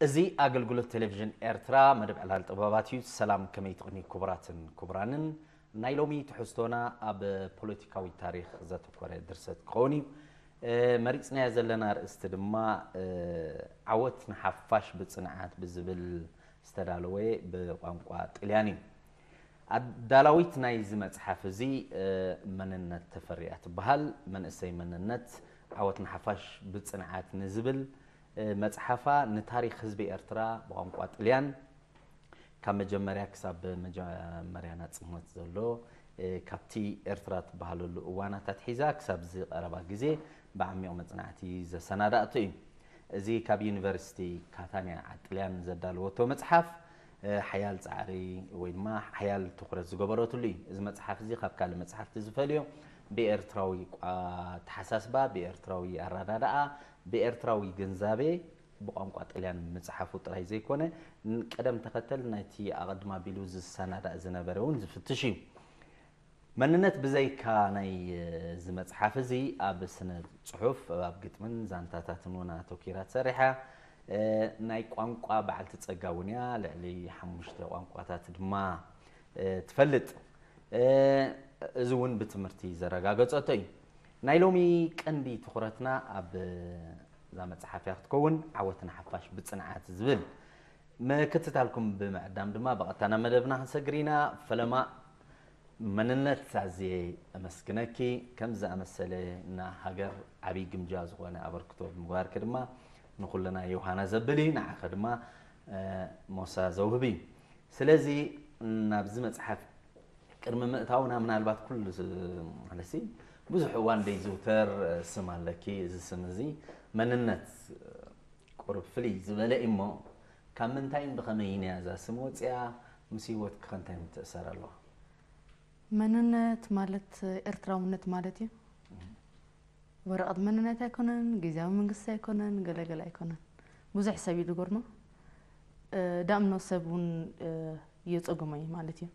እዚ ኣገልግሎት ቴሌቪዥን ኤርትራ መደብ ዕላል ጥበባት እዩ። ሰላም፣ ከመይ ትቕኒ ክቡራትን ክቡራንን። ናይ ሎሚ ትሕዝቶና ኣብ ፖለቲካዊ ታሪኽ ዘተኮረ ድርሰት ክኸውን እዩ። እ፣ መሪጽናዮ ዘለና ኣርእስቲ ድማ፣ እ፣ ዓወት ንሓፋሽ ብጽንዓት ብዝብል ዝተዳለወ ብቋንቋ ጥልያን እዩ። ኣዳላዊት ናይዚ መጽሓፍ እዚ፣ እ፣ መንነት ተፈሪያ ትበሃል። መንእሰይ መንነት ዓወት ንሓፋሽ ብጽንዓት ንዝብል፣ እ፣ መጽሓፋ ንታሪኽ ህዝቢ ኤርትራ ብቋንቋ ጥልያን ካብ መጀመርያ ክሳብ መጀመርያ ናጽነት ዘሎ፣ እ፣ ካብቲ ኤርትራ ትበሃለሉ እዋናት ኣትሒዛ ክሳብ እዚ ቀረባ ግዜ ብዓሚቕ መጽናዕቲ ዘሰናዳእቶ እዩ። እዚ ካብ ዩኒቨርሲቲ ካታንያ ዓጥልያን ዘዳለወቶ መጽሓፍ፣ እ፣ ሓያል ጻዕሪ ወይ ድማ ሓያል ትኹረት ዝገበረትሉ እዩ። እዚ መጽሓፍ እዚ ካብ ካልእ መጽሓፍቲ ዝፈልዮ ብኤርትራዊ ቋ-፣ ኣተሓሳስባ፣ ብኤርትራዊ ኣረዳድኣ፣ ብኤርትራዊ ግንዛቤ ብቋንቋ ጥልያን ምጽሓፉ ጥራይ ዘይኮነ፣ ን-፣ ቅደም ተኸተል ናይቲ ኣቐድም ኣቢሉ ዝሰናዳእ ዝነበረ እውን ዝፍትሽ እዩ። መንነት ብዘይካ ናይ፣ እ፣ እዚ መጽሓፍ እዚ ኣብ ስነ ጽሑፍ፣ ኣብ ግጥምን ዛንታታትን እውን ኣተኲራ ትሰርሕ እያ። እ፣ ናይ ቋንቋ በዓልቲ ጸጋ እውን እያ። ልዕሊ ሓሙሽተ ቋንቋታት ድማ፣ እ፣ ትፈልጥ። እ፣ እዚ እውን ብትምህርቲ ዘረጋገጸቶ እዩ። ናይ ሎሚ ቀንዲ ትኹረትና ኣብ እዛ መጽሓፍ እያ ክትከውን፣ ዓወት ንሓፋሽ ብጽንዓት ዝብል። ምክትታልኩም ብምዕዳም ድማ ብቐጥታ ናብ መደብና ክንሰግር ኢና። ፈለማ መንነት ኣዝየ ኣመስግነኪ። ከምዚ ዝኣመሰለ ንሃገር ዓብዪ ግምጃ ዝኾነ ኣበርክቶ ብምግባርኪ ድማ ንኹልና ዮሃና ዘብል እዩ፣ ንዓኸ ድማ፣ እ፣ ሞሳ ዘውህብ እዩ። ስለዚ ናብዚ መጽሓፍ ቅድሚ ምእታውና ምናልባት ኩሉ ስ-፣ ማለትሲ ብዙሕ እዋን ዘይዝውተር ስም ኣለኪ። እዚ ስም እዚ መንነት ቁሩብ ፍልይ ዝበለ እዩ እሞ ካብ ምንታይን ብኸመይን እያ እዛ ስም ወፂኣ? ምስ ህይወትኪ ከ እንታይ ምትእሳር ኣለዋ? መንነት ማለት ኤርትራውነት ማለት እዩ። ወረቐት መንነት ኣይኮነን፣ ግዝያዊ መንግስቲ ኣይኮነን፣ ገለገለ ኣይኮነን። ብዙሕ ሰብ እዩ ዝጎርሞ። እ፣ ዳእምኖ ሰብ እውን፣ እ፣ የጸግሞ እዩ ማለት እዩ።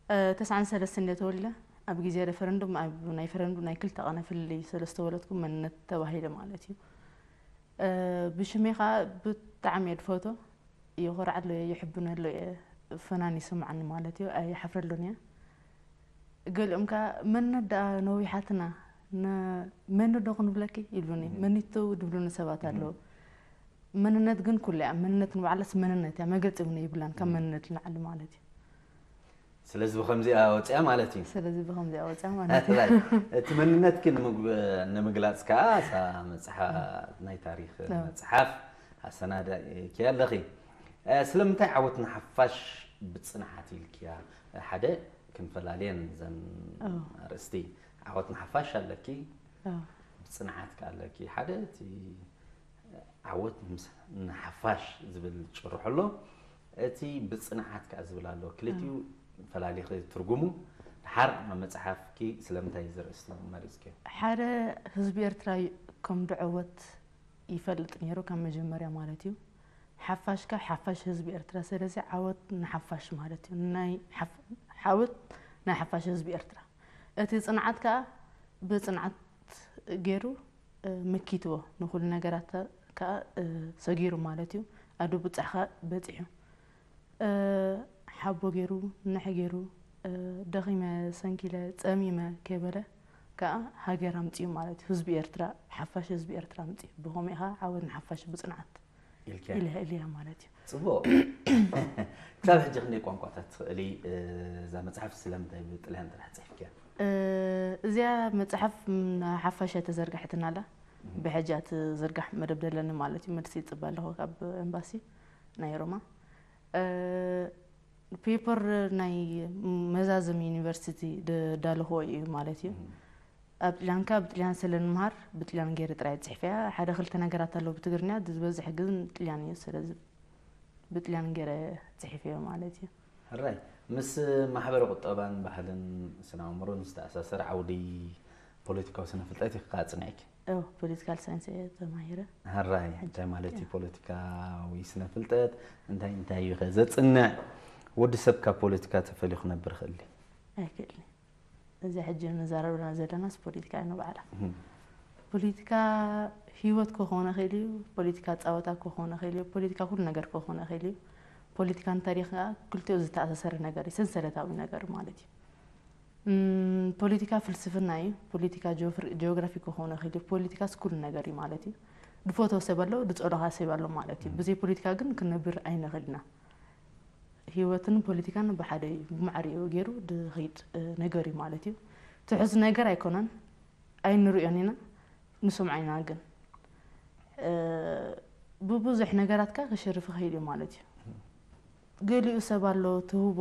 እ፣ ተስዓን ሰለስተን እንደ ተወልደ ኣብ ግዜ ሬፈረንዱም፣ ኣብ ናይ ፈረንዱ ናይ ክልተ ቀነ ፍልልይ ስለ ዝተወለድኩ መንነት ተባሂለ ማለት እዩ። እ፣ ብሽመይ ኸኣ ብጣዕሚ እየ ዝፈትዎ፣ ይኾርዓሉ እየ፣ ይሕብነሉ እየ፣ ፈናን ይስምዓኒ ማለት እዩ፣ ኣይሓፍረሉን እየ። ገሊኦም ከኣ መንነት ደኣ ነዊሓትና፣ ን-፣ መን ዶ ክንብለኪ ይብሉኒ፣ እም። መኒቱ ዝብሉኒ ሰባት እም። ኣለዉ። መንነት ግን ኩሉ እያ፣ መንነት ንባዕላስ መንነት እያ፣ መግለጺ እውን የብላን ካብ እም። መንነት ንላዕሊ ማለት እዩ። ስለዚ ብኸምዚኣ ወፂኣ ማለት እዩ። ስለዚ ብኸምዚኣ ወፂኣ ማለት እዩ። ኣትላይ፣ እቲ መንነትኪ ንምግ-፣ ንምግላፅ ከኣ እዛ መፅሓ-፣ ናይ ታሪክ ኣዎ። መፅሓፍ ኣሰናዳእኪ ኣለኺ። እ፣ ስለምንታይ ዓወት ንሓፋሽ ብፅንዓት ኢልክያ? ሓደ ክንፈላልየን እዘን ኣዎ። ኣርእስቲ። ዓወት ንሓፋሽ ኣለኪ፣ ኣዎ። ብፅንዓት ከኣ ኣለኪ። ሓደ እቲ ዓወት ምስ-፣ ንሓፋሽ ዝብል ጭርሖ ኣሎ። እቲ ብጽንዓት ከኣ ዝብል ኣሎ። ክልቲኡ ኣዎ። ፈላሊኺ ትርጉሙ። ድሓር ናብ መጽሓፍኪ ስለምንታይ እዚ ኣርእስቲ መሪጽክዮ? ሓደ ህዝቢ ኤርትራ ዩ-፣ ከም ድዕወት ይፈልጥ ነይሩ ካብ መጀመርያ ማለት እዩ። ሓፋሽ ከኣ ሓፋሽ ህዝቢ ኤርትራ። ስለዚ ዓወት ንሓፋሽ ማለት እዩ። ናይ ሓፍ-፣ ዓወት ናይ ሓፋሽ ህዝቢ ኤርትራ። እቲ ጽንዓት ከኣ ብጽንዓት ገይሩ፣ እ፣ መኪትዎ። ንኹሉ ነገራት ከኣ፣ እ፣ ሰጊሩ ማለት እዩ። ኣብ ድቡጻሕ ከኣ በጺሑ። እ፣ ሓቦ ገይሩ፣ ንሕ ገይሩ፣ እ፣ ደኺመ፣ ሰንኪለ፣ ጸሚመ ከይበለ ከኣ ሃገር ኣምጺኡ ማለት እዩ። ህዝቢ ኤርትራ፣ ሓፋሽ ህዝቢ ኤርትራ ኣምጺኡ። ብኸምኡ ከኣ ዓወት ንሓፋሽ ብጽንዓት። ኢልክያ። ኢለ እልያ ማለት እዩ። ጽቡቕ። ክሳብ ሕጂ ክንደይ ቋንቋታት ትኽእሊ? እ፣ እዛ መጽሓፍ ስለምንታይ ብጥልያን ጥራሕ ጽሒፍክያ? እ፣ እዚኣ መጽሓፍ ም-፣ ሓፋሽ እያ ተዘርጋሕትና ኣላ። እም። ብሕጂ እያ ትዝርጋሕ መደብ ደለኒ ማለት እዩ። መልሲ ይጽበ ኣለኹ ካብ ኤምባሲ ናይ ሮማ። እ፣ ፔፐር ናይ መዛዘሚ ዩኒቨርሲቲ ድ-፣ ዳለኽዎ እዩ ማለት እዩ። እም። ኣብ ጥልያን ከኣ ብጥልያን ስለ ንምሃር ብጥልያን ገይረ ጥራይ ጽሒፈያ። ሓደ ክልተ ነገራት ኣለዉ ብትግርኛ፣ ዝበዝሕ ግን ጥልያን እዩ። ስለዚ ብጥልያን ገይረ ጽሒፈዮ ማለት እዩ። ሕራይ፣ ምስ ማሕበረ ቁጠባን ባህልን ስነ ኣእምሮን ዝተኣሳሰር ዓውዲ ፖለቲካዊ ስነ ፍልጠት ኢኺ ከኣ ኣጽኒዕኪ? እዎ፣ ፖለቲካል ሳይንስ እየ ተማሂረ። ሕራይ፣ ሕጂ፣ እንታይ ማለት እዩ ያ። ፖለቲካዊ ስነ ፍልጠት? እንታይ እንታይ እዩ ከ ዘጽንዕ? ወዲ ሰብ ካብ ፖለቲካ ተፈልዩ ክነብር ይኽእል ድዩ? ኣይክእልን። እዚ ሕጂ ንዛረበና ዘለናስ ፖለቲካ እዩ ንባዕላ። እህ። ፖለቲካ ህይወት ክኾን ይኽእል እዩ፣ ፖለቲካ ጸወታ ክኾን ይኽእል እዩ፣ ፖለቲካ ኩሉ ነገር ክኾን ይኽእል እዩ። ፖለቲካን ታሪኽ ከኣ ክልቲኡ ዝተኣሳሰረ ነገር እዩ፣ ሰንሰለታዊ ነገር ማለት እዩ። እም፣ ፖለቲካ ፍልስፍና እዩ፣ ፖለቲካ ጂኦፍር-፣ ጂኦግራፊ ክኾን ይኽእል እዩ፣ ፖለቲካስ ኩሉ ነገር እዩ ማለት እዩ። ድፈትዎ ሰብ ኣሎ፣ ድጸልኦ ከኣ ሰብ ኣሎ ማለት እዩ። ብዘይ ፖለቲካ ግን ክንነብር ኣይንኽእልን ኢና። ህይወትን ፖለቲካን ብሓደ እዩ፣ ብማዕሪኡ ገይሩ ድኸይድ፣ እ፣ ነገር እዩ ማለት እዩ። ትሑዝ ነገር ኣይኮነን፣ ኣይንርእዮን ኢና፣ ንሰምዖ ኢና ግን። እ፣ ብብዙሕ ነገራት ከኣ ክሽርፍ ይኽእል እዩ ማለት እዩ። ገሊኡ ሰብ ኣሎ ትህቦ፣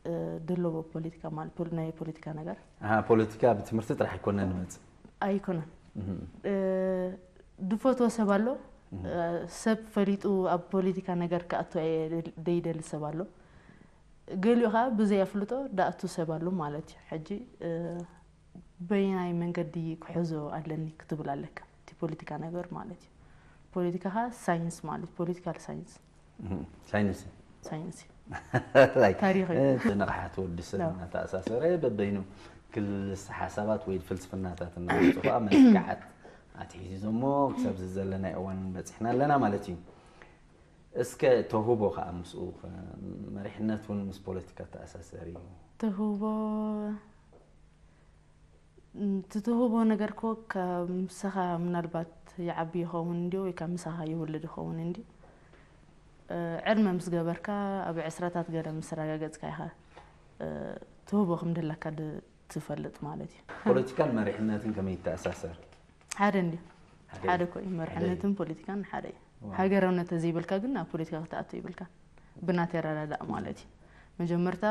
እ፣ ደለዎ ፖለቲካ ማለት ፖል-፣ ናይ ፖለቲካ ነገር። ኣሃ፣ ፖለቲካ ብትምህርቲ ጥራሕ ኣይኮነን ዝመጽእ። ኣይኮነን። እህ። እ፣ ድፈትዎ ሰብ ኣሎ። እህ። እ፣ ሰብ ፈሊጡ ኣብ ፖለቲካ ነገር ክኣቱ ኣየ-፣ ደይደሊ ሰብ ኣሎ። ገሊኡ ከኣ ብዘይ ኣፍልጦ ድኣቱ ሰብ ኣሎ ማለት እዩ። ሕጂ፣ እ፣ በየናይ መንገዲ ክሕዞ ኣለኒ ክትብል ኣለካ። እቲ ፖለቲካ ነገር ማለት እዩ። ፖለቲካ ከኣ ሳይንስ ማለት፣ ፖለቲካል ሳይንስ። እህ፣ ሳይንስ። ሳይንስ እዩ። ራይት። ታሪኽ እዩ። እ፣ ንቕሓት ወዲ ሰብ ነው። እናተኣሳሰረ በበይኑ ክልሰ ሓሳባት ወይ ፍልስፍናታት እናወፁ ከኣ መልክዓት ኣትሒዙ እሞ ክሳብ እዚ ዘለናዮ እዋን በፂሕና ኣለና ማለት እዩ። እስከ ተውህቦ ከኣ ምስኡ ከ-፣ መሪሕነት እውን ምስ ፖለቲካ ተኣሳሰር እዩ። ተውህቦ፣ እም፣ እቲ ተውህቦ ነገር እኮ ካብ ምሳኻ ምናልባት ይዓቢ ይኸውን እንድዩ ወይ ካብ ምሳኻ ይወልድ ይኸውን እንድዩ። እ፣ ዕድመ ምስ ገበርካ ኣብ ዕስራታት ገለ ምስ ኣረጋገጽካ ኢኻ፣ እ፣ ተውህቦ ከም ደለካ ድ-፣ ትፈልጥ ማለት እዩ። ፖለቲካን መሪሕነትን ከመይ ይተኣሳሰር? ሓደ እንድዩ። ሓደ ሓደ እዩ። እኮ እዩ። ሓደ እዩ። መሪሕነትን ፖለቲካን ሓደ እዩ። ዋው። ሃገራውነት ተዘይብልካ ግን ኣብ ፖለቲካ ክትኣቱ ይብልካ። ብናተይ ኣረዳድኣ ማለት እዩ። መጀመርታ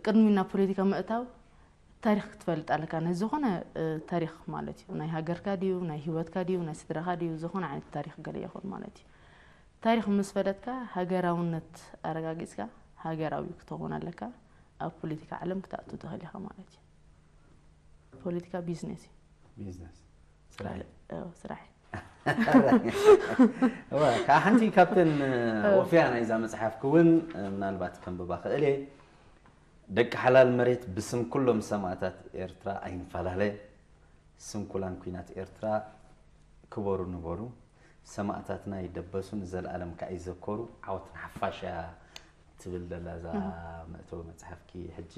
ቅድሚ ናብ ፖለቲካ ምእታው ታሪኽ ክትፈልጥ ኣለካ። ነዚ ዝኾነ፣ እ፣ ታሪኽ ማለት እዩ። ናይ ሃገርካ ድዩ፣ ናይ ህይወትካ ድዩ፣ ናይ ስድራኻ ድዩ፣ ዝኾነ ዓይነት ታሪኽ ገለ ይኹን ማለት እዩ። ታሪኽ ምስ ፈለጥካ ሃገራውነት ኣረጋጊጽካ ሃገራዊ ክትኸውን ኣለካ። ኣብ ፖለቲካ ዓለም ክትኣቱ ትኽእል ኢኻ ማለት እዩ። ፖለቲካ ቢዝነስ እዩ። ቢዝነስ። ስራሕ እዩ። እ፣ ስራሕ እዩ። እወ፣ ከዓ ሓንቲ ካብተን፣ እ፣ እ። ወፍያ ናይዛ መጽሓፍኪ እውን፣ እ፣ ምናልባት ከንብባ ክእል እየ። ደቂ ሓላል መሬት ብስም ኩሎም ሰማእታት ኤርትራ ኣይንፈላለ። ስንኩላን ኲናት ኤርትራ ክበሩ ንበሩ። ሰማእታትና ይደበሱ ንዘለኣለም ከዓ ይዘከሩ። ዓወት ንሓፋሽ እያ ትብል ዘላ እዛ እህ። መእተዊ መጽሓፍኪ። ሕጂ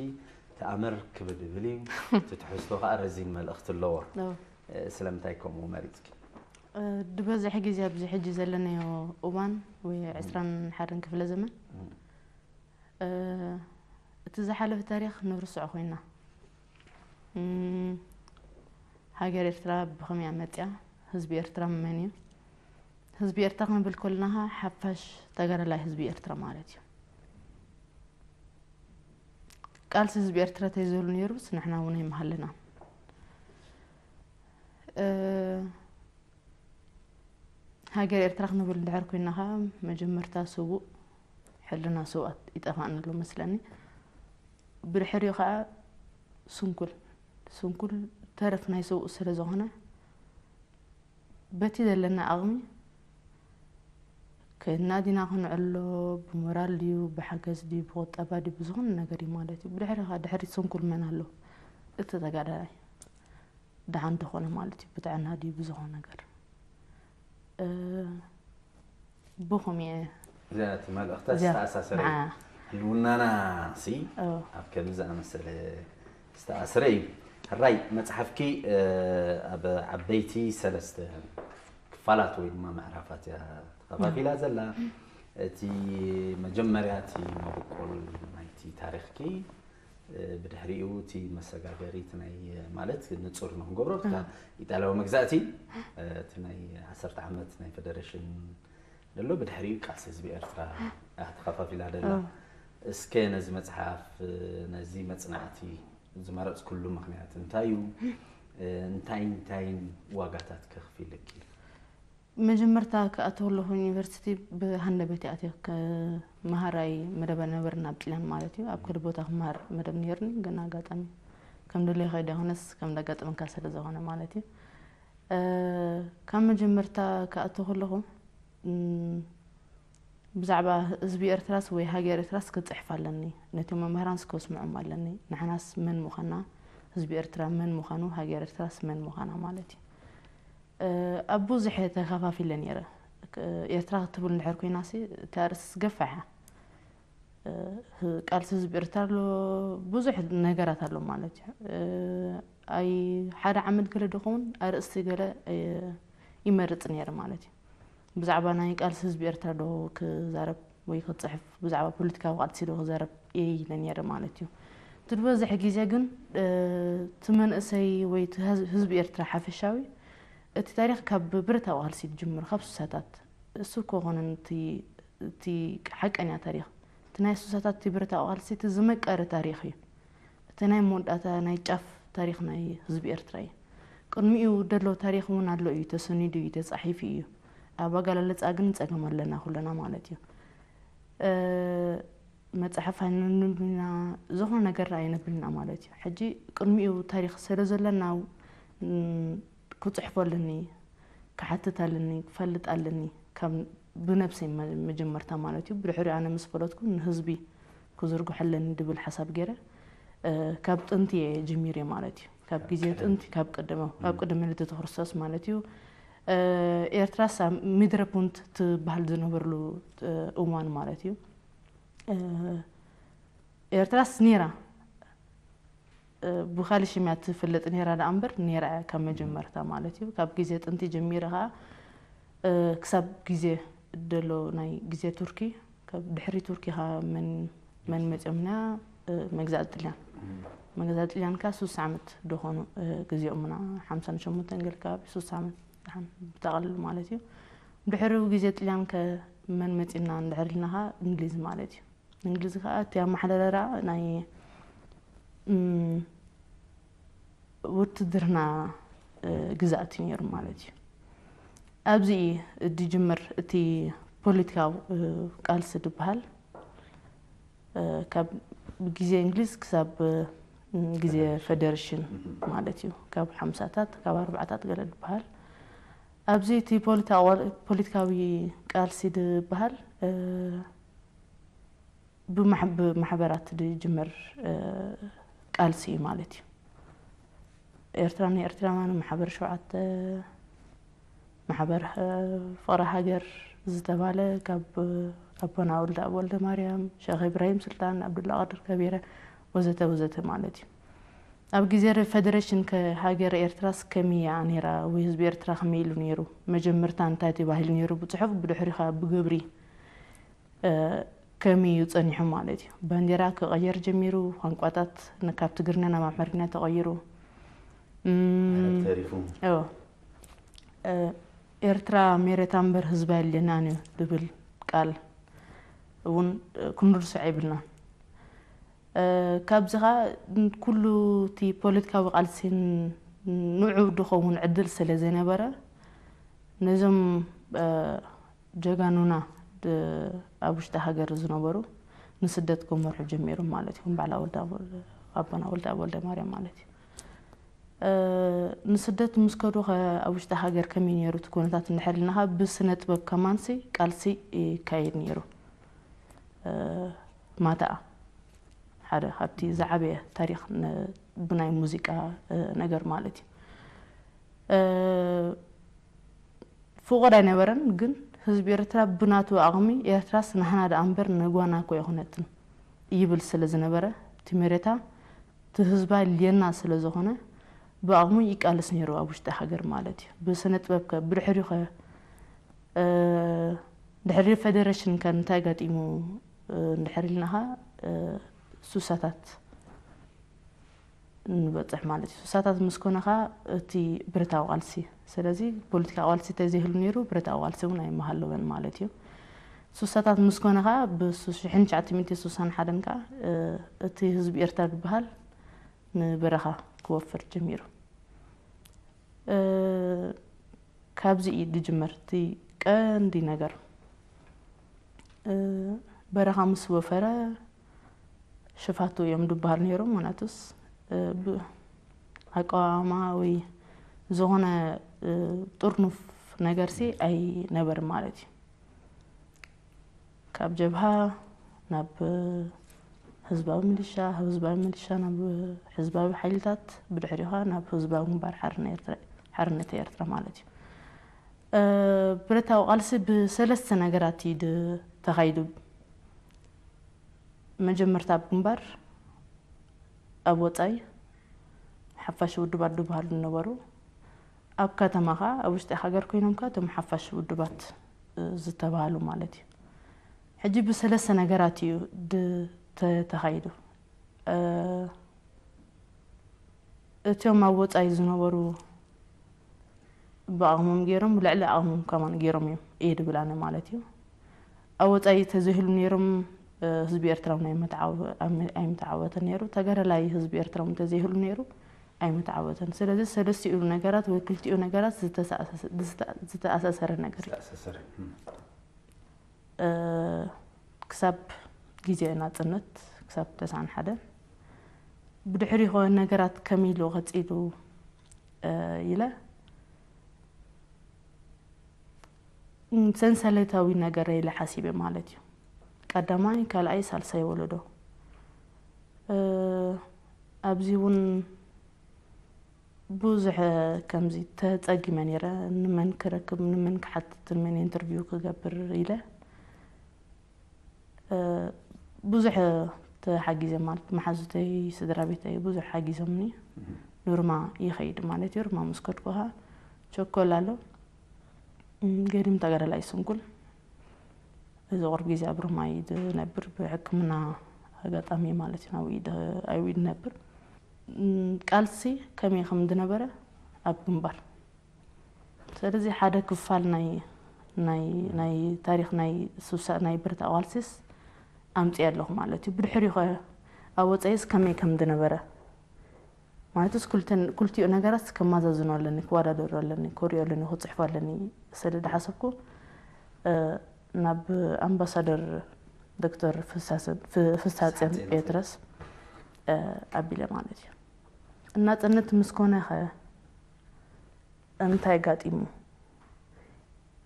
ተኣምር ክብድ ይብል እዩ። እቲ ትሕዝቶ ከዓ ረዚን መልእኽቲ ኣለዎ። እዎ። እ፣ ስለምንታይ ከምኡ መሪጽኪ? እ፣ ዝበዝሕ ግዜ ኣብዚ ሕጂ ዘለናዮ እዋን ወይ እህ። ዕስራን ሓደን ክፍለ ዘመን እህ። እ፣ እቲ ዝሓለፈ ታሪኽ ንርስዖ ኮይና። እም፣ ሃገር ኤርትራ ብኸመይ እያ መጽያ? ህዝቢ ኤርትራ መን እዩ? ህዝቢ ኤርትራ ክንብል ከለና ሓፋሽ ተጋዳላይ ህዝቢ ኤርትራ ማለት እዩ። ቃልሲ ህዝቢ ኤርትራ ተዘይህሉ ነይሩስ ንሕና እውን ኣይምሃለናን። እ፣ ሃገር ኤርትራ ክንብል እንድሕር ኮይና ኸዓ መጀመርታ ስዉእ ሕልና ስውኣት ይጠፋእና ኣሎ መስለኒ። ብድሕሪኡ ኸዓ ስንኩል፣ ስንኩል ተረፍ ናይ ስዉእ ስለ ዝኾነ በቲ ዘለና ዓቕሚ ከይድና ዲና ክንዕሎ፣ ብሞራል ድዩ፣ ብሓገዝ ድዩ፣ ብቁጠባ ድዩ፣ ብዝኾነ ነገር እዩ ማለት እዩ። ብድሕሪ ኸዓ ድሕሪት ስንኩል መን ኣሎ? እቲ ተጋዳላይ። ደሓን እንተኾነ ማለት እዩ፣ ብጥዕና ድዩ ብዝኾነ ነገር። እ፣ ብኹም እየ። እዚኣ እቲ መልእኽታ እዚኣ ዝተኣሳሰረ እዩ። ንዓ። ህልውናና ሲ ኦ። ኣብ ከምዚ ዝኣመሰለ ዝተኣስረ እዩ። ሕራይ መጽሓፍኪ፣ እ፣ ኣብ ዓበይቲ ሰለስተ ክፋላት ወይ ድማ ምዕራፋት እያ ተኸፋፊላ ዘላ። እቲ መጀመርያ እቲ መበቆል ናይቲ ታሪኽኪ፣ እ፣ ብድሕሪኡ እቲ መሰጋገሪ፣ እቲ ናይ፣ ማለት ንጹር ንክንገብሮ፣ እታ እህ። ኢጣልያዊ መግዛእቲ፣ እ፣ እቲ ናይ ዓሰርተ ዓመት ናይ ፈደረሽን ዘሎ፣ ብድሕሪኡ ቃልሲ ህዝቢ ኤርትራ እያ ተኸፋፊላ ደላ። እህ። እስከ ነዚ መጽሓፍ፣ እ፣ ነዚ መጽናዕቲ ዝመረጽኩሉ ምኽንያት እንታይ እዩ? እ፣ እንታይ እንታይን ዋጋታት ከኽፊለኪ? መጀመርታ ክኣቱ ከለኹ ዩኒቨርሲቲ ብሃንደበት እየ ኣትየ፣ ከ-፣ መሃራይ መደብ ነበርና ኣብ ጥልያን ማለት እዩ። ኣብ ካልእ ቦታ ክመሃር መደብ ነይርኒ፣ ግን ኣጋጣሚ ከም ድሌ ከይደ ይኹንስ ከም እንዳጋጠመካ ስለ ዝኾነ ማለት እዩ። እ፣ ካብ መጀመርታ ክኣቱ ከለኹ፣ እም፣ ብዛዕባ ህዝቢ ኤርትራስ ወይ ሃገር ኤርትራስ ክጽሕፍ ኣለኒ፣ ነቲ መምህራንስ ከስምዖም ኣለኒ። ንሕናስ መን ምዃንና፣ ህዝቢ ኤርትራ መን ምዃኑ፣ ሃገር ኤርትራስ መን ምዃና ማለት እዩ። ኣብ ብዙሕ ተኸፋፊለ ነይረ። ኤርትራ ክትብል እንድሕር ኮይናሲ፣ እቲ ኣርእስቲ ዝገፋሕ እያ። ቃልሲ ህዝቢ ኤርትራ ኣሎ፣ ብዙሕ ነገራት ኣሎ ማለት እዩ። ኣይ ሓደ ዓመት ገለ ዶ ኸውን ኣርእስቲ ገለ ይመርጽ ነይረ ማለት እዩ። ብዛዕባ ናይ ቃልሲ ህዝቢ ኤርትራ ዶ ክዛረብ ወይ ክጽሕፍ፣ ብዛዕባ ፖለቲካዊ ቃልሲ ዶ ክዛረብ እየ ኢለ ነይረ ማለት እዩ። እቲ ዝበዝሕ ግዜ ግን እቲ መንእሰይ ወይ እቲ ህዝቢ ኤርትራ ሓፈሻዊ እቲ ታሪኽ ካብ ብረታዊ ቃልሲ ዝጅምር፣ ካብ ሱሳታት እሱ ኮኾነን እቲ ሓቀኛ ታሪኽ፣ እቲ ናይ ሱሳታት እቲ ብረታዊ ቃልሲ እቲ ዝመቀረ ታሪኽ እዩ። እቲ ናይ መወዳእታ ናይ ጫፍ ታሪኽ ናይ ህዝቢ ኤርትራ እዩ። ቅድሚኡ ደሎ ታሪኽ እውን ኣሎ እዩ፣ ተሰኒዱ እዩ፣ ተጻሒፉ እዩ። ኣብ ኣገላለጻ ግን ንጸገም ኣለና ኩለና ማለት እዩ። መጽሓፍ ኣይነንብብና፣ ዝኾነ ነገር ኣይነብልና ማለት እዩ። ሕጂ ቅድሚኡ ታሪኽ ስለ ዘለና ክጽሕፎ ኣለኒ፣ ክሓትት ኣለኒ፣ ክፈልጥ ኣለኒ፣ ካብ ብነብሰይ መጀመርታ ማለት እዩ። ብድሕሪኡ ኣነ ምስ ፈለጥኩ ንህዝቢ ክዝርግሖ ኣለኒ ድብል ሓሳብ ገይረ ካብ ጥንቲ እየ ጀሚረ ማለት እዩ። ካብ ግዜ ጥንቲ፣ ካብ ቅድመ ካብ ቅድሚ ልደተ ክርስቶስ ማለት እዩ። ኤርትራስ ኣብ ምድረ ፑንት ትበሃል ዝነበርሉ እዋን ማለት እዩ። ኤርትራስ ኔራ፣ ብኻልእ ሽም እያ ትፍለጥ ኔራ ደኣ እምበር፣ ኔራ እያ ካብ መጀመርታ ማለት እዩ። ካብ ግዜ ጥንቲ ጀሚረ ኸኣ ክሳብ ግዜ ደሎ ናይ ግዜ ቱርኪ፣ ካብ ድሕሪ ቱርኪ ኸኣ መን መን መጺኦምና፣ መግዛእቲ ጥልያን። መግዛእቲ ጥልያን ከኣ ሱሳ ዓመት ደኾኑ ግዜኦምና፣ ሓምሳን ሸሞንተን ገለ ከባቢ፣ ሱሳ ዓመት ደሓን ብጠቕልል ማለት እዩ። ድሕሪኡ ግዜ ጥልያን ከ መን መጺና እንድሕር ኢልና ኸኣ እንግሊዝ ማለት እዩ። እንግሊዝ ከኣ እቲ ኣመሓዳደራ ናይ ውትድርና ግዛእቲ ነይሩ ማለት እዩ። ኣብዚ እዩ ዝጅምር እቲ ፖለቲካዊ ቃልሲ ዝበሃል። ካብ ግዜ እንግሊዝ ክሳብ ግዜ ፈደሬሽን ማለት እዩ። ካብ ሓምሳታት፣ ካብ ኣርባዕታት ገለ ዝበሃል። ኣብዚ እቲ ፖለቲካዊ ቃልሲ ዝበሃል ብማሕበራት ዝጅመር ቃልሲ እዩ ማለት እዩ። ኤርትራ ንኤርትራውያን ማሕበር ሸውዓተ፣ ማሕበር ፍቕሪ ሃገር ዝተባለ ካብ ኣቦና ወልደኣብ ወልደማርያም፣ ሸኽ ኢብራሂም ስልጣን፣ ኣብዱላ ቃድር ከቢረ ወዘተ ወዘተ ማለት እዩ። ኣብ ግዜ ፈደሬሽን ከ ሃገር ኤርትራስ ከመይ እያ ነይራ ወይ ህዝቢ ኤርትራ ከመይ ኢሉ ነይሩ? መጀመርታ እንታይ ተባሂሉ ነይሩ ብጽሑፍ፣ ብድሕሪኻ ብግብሪ ከመይ እዩ ጸኒሑ ማለት እዩ። ባንዴራ ክቐየር ጀሚሩ፣ ቋንቋታት ካብ ትግርኛ ናብ ኣምሓርኛ ተቐይሩ። ተሪፉ። ኤርትራ ሜረታ እምበር ህዝባ የድልየናን እዩ ዝብል ቃል እውን ክንርሶ የብልናን። ካብዚ ኸኣ ኩሉ እቲ ፖለቲካዊ ቃልሲ ንዑ ዝኸውን ዕድል ስለ ዘይነበረ፣ ነዞም ጀጋኑና ኣብ ውሽጢ ሃገር ዝነበሩ ንስደት ክመርሑ ጀሚሮም ማለት እዩ። ባዕላ ኣቦና ወልደኣብ ወልደማርያም ማለት እዩ። ንስደት ምስ ከዱ ከ ኣብ ውሽጢ ሃገር ከመይ ነይሩ እቲ ኩነታት እንድሕር ኢልና፣ ብስነ ጥበብ ከማንሲ ቃልሲ ይካየድ ነይሩ። ማታኣ ሓደ ካብቲ ዝዓበየ ታሪኽ ብናይ ሙዚቃ ነገር ማለት እዩ። ፍቑድ ኣይነበረን፣ ግን ህዝቢ ኤርትራ ብናቱ ኣቕሚ፣ ኤርትራስ ናህና ደኣ እምበር ንጓና እኮ ኣይኮነትን ይብል ስለ ዝነበረ፣ እቲ ሜረታ እቲ ህዝባ ልየና ስለ ዝኾነ፣ ብኣቕሙ ይቃለስ ነይሩ ኣብ ውሽጢ ሃገር ማለት እዩ። ብስነ ጥበብ ከ ብድሕሪኡ ከ ድሕሪ ፈደረሽን ከ እንታይ ኣጋጢሙ እንድሕር ኢልናኻ፣ ሱሳታት ንበጽሕ ማለት እዩ። ሱሳታት ምስ ኮነ ኸኣ እቲ ብረታዊ ቃልሲ፣ ስለዚ ፖለቲካዊ ቃልሲ ተዘይህሉ ነይሩ፣ ብረታዊ ቃልሲ እውን ኣይመሃለወን ማለት እዩ። ሱሳታት ምስ ኮነ ኸኣ ብሽሕን ትሽዓተ ሚእትን ስሳን ሓደን ከኣ እቲ ህዝቢ ኤርትራ ዝበሃል ንበረኻ ክወፍር ጀሚሩ። ካብዚ እዩ ዝጅመር እቲ ቀንዲ ነገር። በረኻ ምስ ወፈረ ሽፋቱ እዮም ዝበሃሉ ነይሮም። ምኽንያቱስ ኣቀዋማ ወይ ዝኾነ ጥርኑፍ ነገርሲ ኣይነበርም ማለት እዩ። ካብ ጀብሃ ናብ ህዝባዊ ሚሊሻ፣ ካብ ህዝባዊ ሚሊሻ ናብ ህዝባዊ ሓይልታት፣ ብድሕሪኡ ኸኣ ናብ ህዝባዊ ግንባር ሓርነት ኤርትራ፣ ሓርነት ኤርትራ ማለት እዩ። እ፣ ብረታዊ ቃልሲ ብሰለስተ ነገራት እዩ ድ-፣ ተኻይዱ። መጀመርታ ኣብ ግንባር፣ ኣብ ወጻኢ ሓፋሽ ውድባት ዝበሃሉ ነበሩ። ኣብ ከተማ ኸኣ፣ ኣብ ውሽጢ ሃገር ኮይኖም ከኣ እቶም ሓፋሽ ውድባት፣ እ፣ ዝተባሃሉ ማለት እዩ። ሕጂ ብሰለስተ ነገራት እዩ ድ-፣ ተ-፣ ተኻይዱ። እ፣ እቶም ኣብ ወጻኢ ዝነበሩ ብዓቕሞም ገይሮም፣ ልዕሊ ዓቕሞም ከማን ገይሮም እዮም እየ ድብል ኣነ ማለት እዩ። ኣብ ወጻኢ ተዘይህሉ ነይሮም፣ እ፣ ህዝቢ ኤርትራ እውን ኣይምተዓወ-፣ ኣይም-፣ ኣይምተዓወተን ነይሩ። ተጋዳላይ ህዝቢ ኤርትራ እውን ተዘይህሉ ነይሩ ኣይምተዓወተን። ስለዚ ሰለስቲኡ ነገራት ወይ ክልቲኡ ነገራት ዝተሰኣሰ-፣ ዝተ-፣ ዝተኣሳሰረ ነገር እዩ። ዝተኣሳሰረ። እም። እ፣ ክሳብ ግዜ ናጽነት፣ ክሳብ ተስዓን ሓደን፣ ብድሕሪኡ ኸ ነገራት ከመይ ኢሉ ቀጺሉ፣ እ፣ ኢለ ሰንሰለታዊ ነገር ኢለ ሓሲበ ማለት እዩ። ቀዳማይ፣ ካልኣይ፣ ሳልሳይ ወለዶ። እ፣ ኣብዚ እውን ብዙሕ ከምዚ ተጸጊመ ነይረ። ንመን ክረክብ፣ ንመን ክሓትት፣ ንመን ኢንተርቪው ክገብር ኢለ፣ እ፣ ብዙሕ ተሓጊዘ ማለት መሓዙተይ፣ ስድራ ቤተይ ብዙሕ ሓጊዞምኒ። እህ። ንርማ ይኸይድ ማለት እዩ። ርማ ምስ ከድኩ ኸኣ ቸኮል ኣሎ። እም፣ ገዲም ተጋዳላይ ስንኩል። እዚ ቁሩብ ግዜ ኣብ ርማ እዩ ዝነብር፣ ብሕክምና ኣጋጣሚ ማለት እዩ፣ ናብኡ እዩ ደ-፣ ኣብኡ እዩ ዝነብር። እም፣ ቃልሲ ከመይ ከም ዝነበረ ኣብ ግንባር። ስለዚ ሓደ ክፋል ናይ፣ ናይ፣ ናይ ታሪኽ ናይ ሱሳ-፣ ናይ ብረታዊ ቃልሲስ ኣምፅየ ኣለኹ ማለት እዩ። ብድሕሪኡ ኸ ኣብ ወፃኢስ ከመይ ከም ዝነበረ ማለትስ፣ ክልተን-፣ ክልቲኡ ነገራት ከማዛዝኖ ኣለኒ፣ ክወዳደሮ ኣለኒ፣ ክሪኦ ኣለኒ፣ ክፅሕፎ ኣለኒ ስለ ዝሓሰብኩ፣ እ፣ ናብ ኣምባሳደር ዶክተር ፍሳሰ-፣ ፍ-፣ ፍሳጽዮን ፍሳጽዮን። ጴጥሮስ፣ እ፣ ኣቢለ ማለት እዩ። ናጽነት ምስ ኮነ ኸ እንታይ ኣጋጢሙ?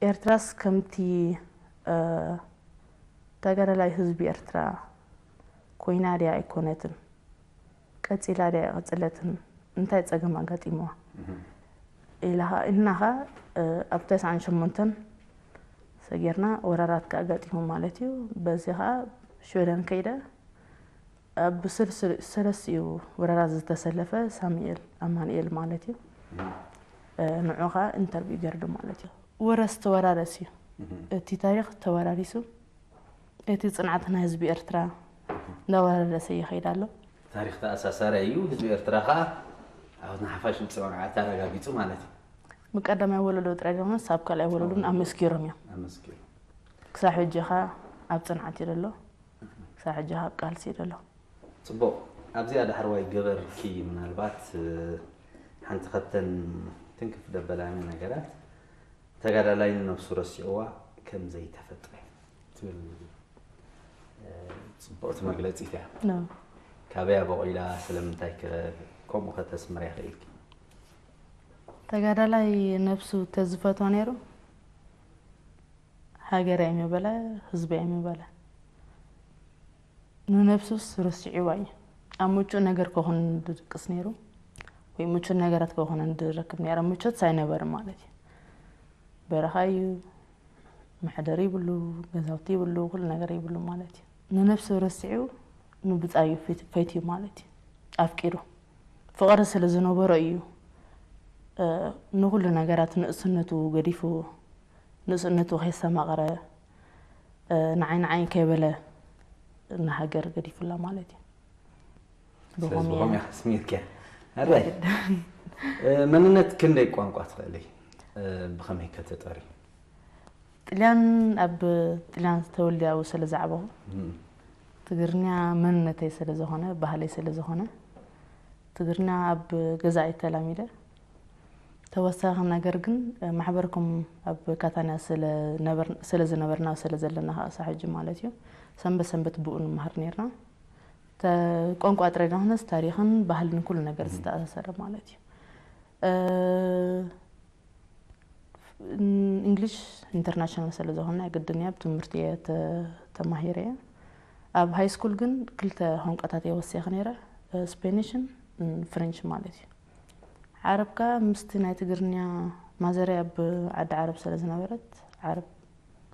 ኤርትራስ ከምቲ፣ እ፣ ተጋዳላይ ህዝቢ ኤርትራ ኮይና ድያ ኣይኮነትን? ቀጺላ ድያ ኣይቐጸለትን? እንታይ ጸገም ኣጋጢምዋ? እህ። ኢላ ኸ-፣ ኢልና ኸ፣ እ፣ ኣብ ተስዓን ሸሞንተን ሰጊርና ወራራት ከኣ ኣጋጢሙ ማለት እዩ። በዚ ኸኣ ሽወደን ከይደ ኣብ ስር-፣ ስር-፣ ሰለስቲኡ ወራራት ዝተሰለፈ ሳሙኤል ኣማኑኤል ማለት እዩ። እህ። እ፣ ንዑ ኸኣ ኢንተርቪው ገይርሉ ማለት እዩ። ወረስ ተወራረስ እዩ። እህ። እቲ ታሪኽ ተወራሪሱ፣ እቲ ጽንዓት ናይ ህዝቢ ኤርትራ እንዳወራረሰ ይኸይድ ኣሎ። ታሪኽ ተኣሳሳሪ እዩ። ህዝቢ ኤርትራ ኸኣ ኣብ ናይ ሓፋሽ ምጽንናዓት ኣረጋጊጹ ማለት እዩ። ብቀዳማይ ወለዶ ጥራይ ዘይኮነስ ኣብ ካልኣይ ወለዶን ኣዎ። ኣመስኪሮም እዮም። ኣመስኪሩ። ክሳብ ሕጂ ኸኣ ኣብ ጽንዓት እዩ ዘሎ። ክሳብ ሕጂ ኸኣ ኣብ ቃልሲ እዩ ዘሎ። ጽቡቕ። ኣብዚኣ ዳሕረዋይ ገበርኪ ምናልባት፣ እ፣ ሓንቲ ካብተን ትንክፍ ደበላኒ ነገራት፣ ተጋዳላይ ንነብሱ ረሲዕዋ ከም ዘይተፈጥረ ትብል፣ እ፣ ጽብቕቲ መግለጺት እያ። ኖ። ካበይ ኣበቑላ፣ ስለምንታይ ከ ከምኡ ከተስምርያ ክኢልኪ? ተጋዳላይ ነብሱ ተዝፈትዋ ነይሩ፣ ሃገር ኣይምበለ፣ ህዝቢ ኣይምበለ። ንነብሱስ ረሲዕዋ እዩ። ኣብ ምቹእ ነገር ክኾን ድድቅስ ነይሩ፣ ወይ ምቹእ ነገራት ክኾን ድረክብ ነይሩ። ምቾት ኣይነበረ ማለት እዩ። በረኻ እዩ፣ መሕደሪ ይብሉ፣ ገዛውቲ ይብሉ፣ ኩሉ ነገር ይብሉ ማለት እዩ። ንነብሱ ረሲዑ ንብጻዩ ፈት-፣ ፈትዩ ማለት እዩ። ኣፍቂሩ። ፍቕሪ ስለ ዝነበሮ እዩ፣ እ፣ ንኹሉ ነገራት ንእስነቱ ገዲፉ፣ ንእስነቱ ከይስተማቐረ፣ እ፣ ንዓይ ንዓይ ከይበለ ንሃገር ገዲፉላ ማለት እዩ። ስለዚ ብኸምኡ ብኸምኡ እየ። ኢኻ ስሚርክያ። ኣራይ። እ፣ መንነት ክንደይ ቋንቋ ትኽእሊ? እ፣ ብኸመይ ከ ተጠርዩ? ጥልያን ኣብ ጥልያን ተወልደ ኣብኡ ስለ ዝዓበኹ፣ እም። ትግርኛ መንነተይ ስለ ዝኾነ፣ ባህለይ ስለ ዝኾነ፣ ትግርኛ ኣብ ገዛ እየ ተላሚደ። ተወሳኺ ነገር ግን፣ እ፣ ማሕበርኩም ኣብ ካታንያ ስለ ነበር-፣ ስለ ዝነበርና፣ ስለ ዘለና ከኣ ክሳብ ሕጂ ማለት እዩ፣ ሰንበት ሰንበት ብኡ ንመሃር ነይርና። ተ-፣ ቋንቋ ጥራይ ዘይኮነስ ታሪኽን ባህልን ኩሉ ነገር እም። ዝተኣሳሰረ ማለት እዩ። እ፣ እንግሊሽ ኢንተርናሽናል ስለ ዝኾነ፣ ግድን እየ፣ ኣብ ትምህርቲ እየ ተ-፣ ተማሂረ እየ። ኣብ ሃይ ስኩል ግን ክልተ ቋንቋታት እየ ወሲኸ ነይረ፣ እ፣ ስፔኒሽን፣ እ፣ ፍሬንች ማለት እዩ። ዓረብ ከኣ ምስቲ ናይ ትግርኛ ማዘረይ ኣብ ዓዲ ዓረብ ስለ ዝነበረት፣ ዓረብ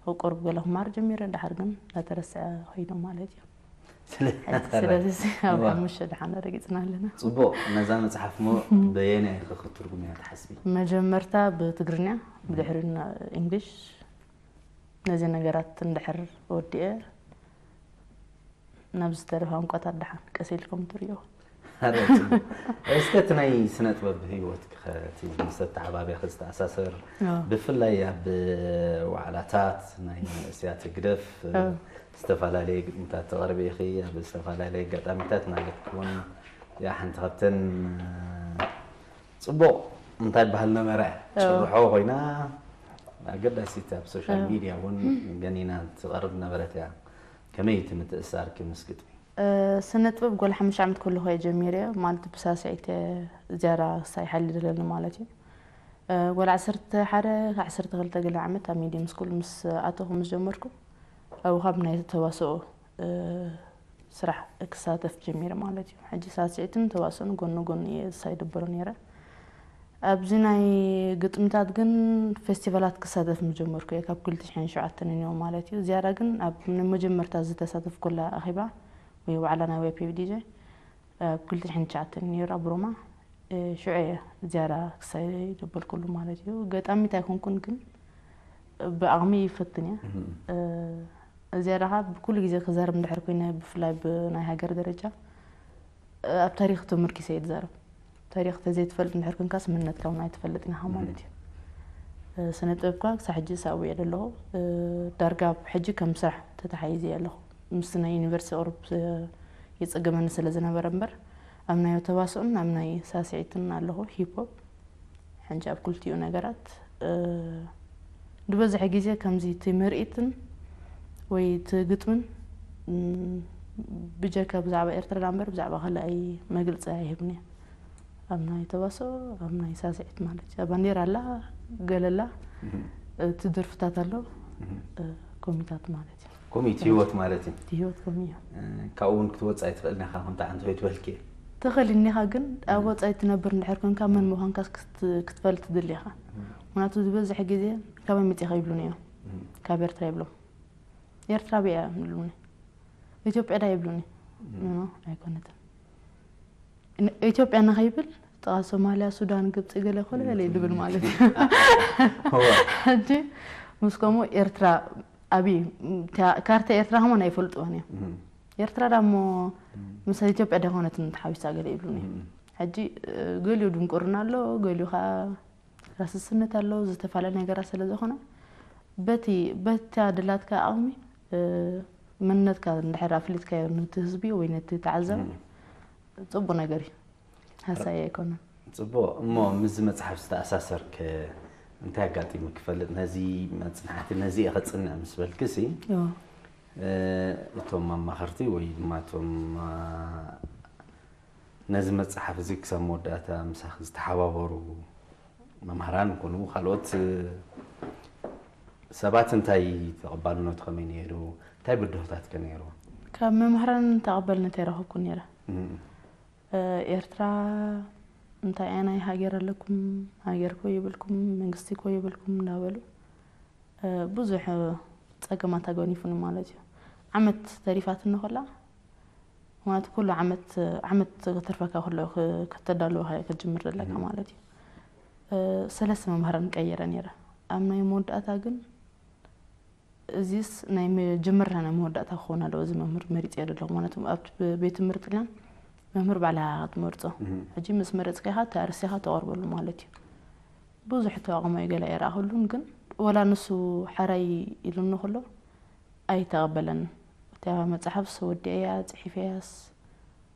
ኣብ ቁሩብ ገለ ክማር ጀሚረ፣ ድሓር ግን እናተረስዐ ኸይዱ ማለት እዩ። ስለ ሕጂ ስለዚ ኣብ እዋ። ሓሙሽተ ደሓን ረጊፅና ኣለና። ጽቡቕ። ነዛ መጽሓፍ ሞ በየናይ ኢኺ ክትትርጉምያ ትሓስቢ? መጀመርታ ብትግርኛ፣ ብድሕሪ ና- እንግሊሽ። ነዚ ነገራት እንድሕር ወዲኤ ናብ ዝተረፈ ቋንቋታት ደሓን ቀስ ኢልኩም ትርእይዎ። ኣረ፣ ጽቡቕ። እስከ እቲ ናይ ስነ ጥበብ ህይወትኪ ኸ እቲ ምስ ኣተዓባብያኺ ዝተኣሳሰር፣ ኣዎ። ብፍላይ ኣብ ዋዕላታት ናይ መንእሰያት ህግደፍ ኣዎ። ዝተፈላለየ ግጥምታት ተቕርቢ ኢኺ፣ ኣብ ዝተፈላለየ ኣጋጣሚታት ማለት እውን እያ ሓንቲ ካብተን ጽቡቕ እንታይ በሃል ነበረ ኣዎ። ጭርሖ ኮይና ኣገዳሲት ኣብ ሶሻል ኣዎ። ሚድያ እውን ገኒና ትቐርብ ነበረት እያ። ከመይ እቲ ምትእስሳርኪ ምስ ግጥሚ? እ፣ ስነ ጥበብ ጓል ሓሙሽተ ዓመት ከለኹ እየ ጀሚረ፣ ማለት ብሳስዒት እየ ዝያዳ ክሳይ ሓይሊ ደለኒ ማለት እዩ። እ፣ ጓል ዓሰርተ ሓደ፣ ዓሰርተ ክልተ ገለ ዓመት ኣብ ሚድየም ስኩል ምስ ኣተኹ ምስ ጀመርኩ፣ ኣብኡ ካብ ናይ ተዋስኦ፣ እ፣ ስራሕ ክሳተፍ ጀሚረ ማለት እዩ። ሕጂ ሳስዒትን ተዋስኦን ጎኒ ጎኒ እየ ዝሳይ ደብሮ ነይረ። ኣብዚ ናይ ግጥምታት ግን ፌስቲቫላት ክሳተፍ ምስ ጀመርኩ እየ፣ ካብ ክልተ ሽሕን ሸውዓተን እኒኦ ማለት እዩ። ዝያዳ ግን ኣብ ናይ መጀመርታ ዝተሳተፍኩላ ኣኼባ ወይ ዋዕላ ናይ ዋይ ፒ ዲ ጄ ኣብ ክልተ ሽሕን ትሽዓተን ነይሩ ኣብ ሮማ። እ፣ ሽዑ እየ ዝያዳ ክሳይ ደበልኩሉ ማለት እዩ። ገጣሚት ኣይኮንኩን ግን ብዓቕሚ ይፈትን እየ። እ፣ ዝያዳ ኸዓ ብኩሉ ግዜ ክዛረብ እንድሕር ኮይነ ብፍላይ ብናይ ሃገር ደረጃ፣ እ፣ ኣብ ታሪኽ ተመርኪሰ እየ ዝዛረብ። ታሪኽ ተዘይትፈልጥ እንድሕር ኮንካስ መንነትካ እውን ኣይትፈልጥን ኢኻ ማለት እዩ። እ፣ ስነ ጥበብ ከዓ ክሳብ ሕጂ ሳብ እየ ዘለኹ። እ፣ ዳርጋ ኣብ ሕጂ ከም ስራሕ ተተሓይዘ እየ ኣለኹ። ምስ ናይ ዩኒቨርሲቲ ቁሩብ፣ እ፣ የጸገመኒ ስለ ዝነበረ እምበር ኣብ ናይ ተዋስኦን ኣብ ናይ ሳስዒትን ኣለኹ፣ ሂፕ ሆፕ። ሕጂ ኣብ ክልቲኡ ነገራት፣ እ፣ ዝበዝሐ ግዜ ከምዚ እቲ ምርኢትን ወይ እቲ ግጥምን፣ ም፣ ብጀካ ብዛዕባ ኤርትራ እምበር ብዛዕባ ካልኣይ መግለጺ ኣይህብን እየ። ኣብ ናይ ተዋስኦ፣ ኣብ ናይ ሳስዒት ማለት እዩ። ባንዴራ ኣላ፣ ገለ ኣላ፣ እቲ ደርፍታት ኣሎ፣ እ፣ ኮሚታት ማለት እዩ። ከምኡ እቲ ህይወት ማለት እዩ። እቲ ህይወት ከምኡ እዩ። እ፣ ካብኡ እውን ክትወጽእ ኣይትኽእልን ኢኻ፣ ከምቲ ሓንቲ ወይ ትበልኪ። ትኽእል እኒኻ፣ ግን ኣብ ወጻኢ ትነብር እንድሕር ኮንካ መን ምዃንካ ክት-፣ ክትፈልጥ ትደሊ ኢኻ። ምኽንያቱ ዝበዝሕ ግዜ ካበይ መጺኻ ይብሉኒ እዮም። ካብ ኤርትራ ይብሎም። ኤርትራ ኣበይ እያ ይብሉኒ። ኢትዮጵያ ዳ ይብሉኒ። ኖ፣ ኖ፣ ኣይኮነትን። ን-፣ ኢትዮጵያ ንኸይብል ጥቓ ሶማልያ፣ ሱዳን፣ ግብፂ ገለ ኮለ ገለ ይድብል ማለት እዩ። እዋ። ሕጂ ምስ ከምኡ ኤርትራ ኣብይ፣ ታ-፣ ካርታ ኤርትራ ከማን ኣይፈልጥዎን እዮም። ኤርትራ ዳሞ ምስ ኢትዮጵያ ዳይኮነትን ተሓዊሳ ገለ ይብሉኒ። ሕጂ፣ እ፣ ገሊኡ ድንቁርና ኣሎ፣ ገሊኡ ከዓ ራስስነት ኣሎ፣ ዝተፈላለየ ነገራት ስለ ዝኾነ በቲ፣ በታ ድላትካ ዓቕሚ፣ እ፣ መንነትካ እንድሕር ኣፍሊጥካዮ ነቲ ህዝቢ ወይ ነቲ ተዓዛቢ ጽቡቕ ነገር እዩ። ሃሳይ ኣይኮነን። ጽቡቕ። እሞ ምስዚ መጽሓፍ ዝተኣሳሰር ከ እንታይ ኣጋጢሙ ክፈልጥ፣ ነዚ መጽናዕቲ ነዚ እየ ከጽንዕ ምስ በልክሲ፣ እዎ። እ፣ እቶም ኣማኸርቲ ወይ ድማ እቶም፣ እ፣ ነዚ መጽሓፍ እዚ ክሳብ መወዳእታ ምሳኺ ዝተሓባበሩ መምህራን ኮኑ ካልኦት ሰባት እንታይ ተቐባልነቱ ከመይ ነይሩ? እንታይ ብድሆታት ከ ነይሩ? ካብ መምህራን ተቐባልነት ኣይረኸብኩን ነይረ። እም። እ፣ ኤርትራ እንታይ ኣየናይ ሃገር ኣለኩም? ሃገር ኮ የብልኩም፣ መንግስቲ ኮ የብልኩም እንዳበሉ፣ እ፣ ብዙሕ ጸገማት ኣገኒፉኒ ማለት እዩ። ዓመት ተሪፋትኒ ከላ፣ ማለት ኩሉ ዓመት፣ ዓመት ከተርፈካ ከሎ ክ-፣ ከተዳልወካ ክትጅምር ዘለካ ማለት እዩ። እ፣ ሰለስተ መምህራን ቀይረ ነይረ። ኣብ ናይ መወዳእታ ግን እዚስ ናይ መጀመርታ ናይ መወዳእታ ክኸውን ኣለዎ፣ እዚ መምህር መሪጸዮ ዘለኹ። ማለት ኣብ ቤት ትምህርትና መምህር ባዕልኻ ክትመርጾ። ሕጂ ምስ መረጽካ ኢኻ፣ እቲ ኣርእስቲ ኢኻ ተቕርበሉ ማለት እዩ። ብዙሕ ተቓውሞ ገለ ኣይረኣኹሉን፣ ግን ወላ ንሱ ሓራይ ኢሉኒ ከሎ ኣይተቐበለንን። እታ መጽሓፍስ ወዲኣያ፣ ጽሒፈያስ፣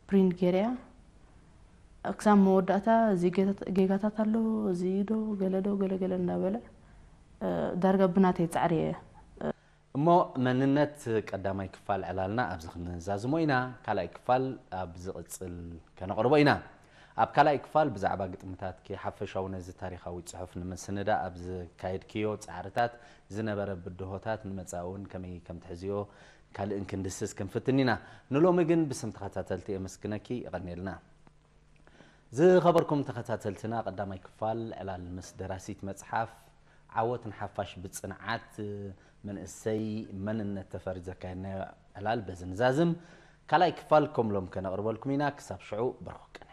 ፕሪንት ገይረያ። ክሳብ መወዳእታ እዚ ጌታ-፣ ጌጋታት ኣሎ፣ እዚ ዶ፣ ገለ ዶ፣ ገለ ገለ እንዳበለ፣ እ፣ ዳርጋ ብናተይ ጻዕሪ እየ። እሞ መንነት ቀዳማይ ክፋል ዕላልና ኣብዚ ክንዛዝሞ ኢና። ካልኣይ ክፋል ኣብ ዝቕጽል ከነቕርቦ ኢና። ኣብ ካልኣይ ክፋል ብዛዕባ ግጥምታትኪ ሓፈሻዊ ነዚ ታሪኻዊ ጽሑፍ ንምስንዳእ ኣብ ዘካየድክዮ ጻዕርታት ዝነበረ ብድሆታት ንመጻኢ እውን ከመይ ከም ትሕዝዮ ካልእን ክንድስስ ክንፍትን ኢና። ንሎሚ ግን ብስም ተኸታተልቲ የመስግነኪ። የቐንየልና። ዝኸበርኩም ተኸታተልትና፣ ቀዳማይ ክፋል ዕላል ምስ ደራሲት መጽሓፍ ዓወት ንሓፋሽ ብጽንዓት መንእሰይ መንነት ተፈሪ ዘካየድናዮ ዕላል በዚ ንዛዝም። ካልኣይ ክፋል ከም ሎም ከነቕርበልኩም ኢና። ክሳብ ሽዑ ብሩኽ ቀን።